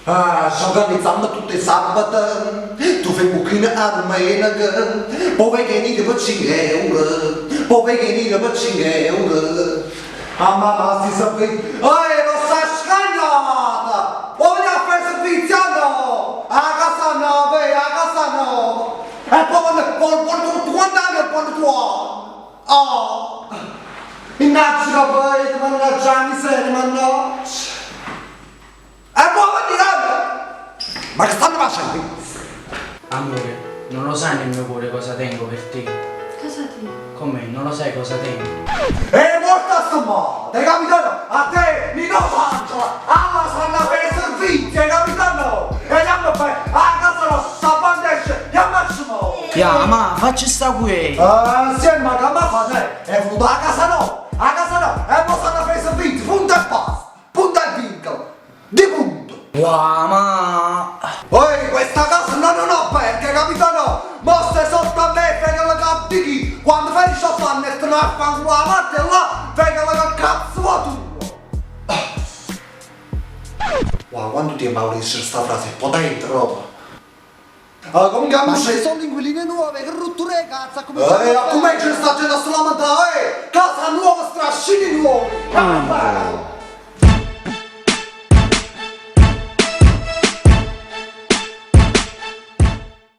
Ah, ci organizzammo tutte 'e sabbate, tu fai bucchine 'a dummeneca, po' veco 'e nire pe cinche euro, po' veco 'e nire pe cinche euro. A mamma sti servizi, eh, non s'è scagnata! O venì a fare servizi o no? A casa nova, eh, a casa nova. E poi poi poi tutto quanto anni poi tu Oh! Mannaggia capito, mannaggia 'a miseria, mannaggia! E mo venite! Ma che stanno facendo? Amore, non lo sai nel mio cuore cosa tengo per te. Cosa tieni? Come? Non lo sai cosa tengo? È morta sta male, hai capito? A te, Nino Angela, alla sanno per servizi, hai capito no? E andiamo per a casa nostra, quando esce, andiamo mo! Ya, ma facci sta qui! Ah, sì, ma che ma fa? È venuto a casa no, a casa no, e mo stanno a fare servizi, punto e basta, punto e vincolo, di punto. Wow, ma... Ehi, questa casa no, no, no, perché, capito no? Mo stai sotto a me, frega la cap di chi? Quando fai il shop e te ne affanculo la parte là, frega la cazzo va tu! Wow, quanto tempo avevo visto questa frase? È potente, roba. Ah, comunque Ma ma ci sono inquiline nuove, che rotture 'e cazzo, ha cominciato Ehi, a come ci sta gente a lamentare, eh? Casa nuova, strascini nuovi! Ah.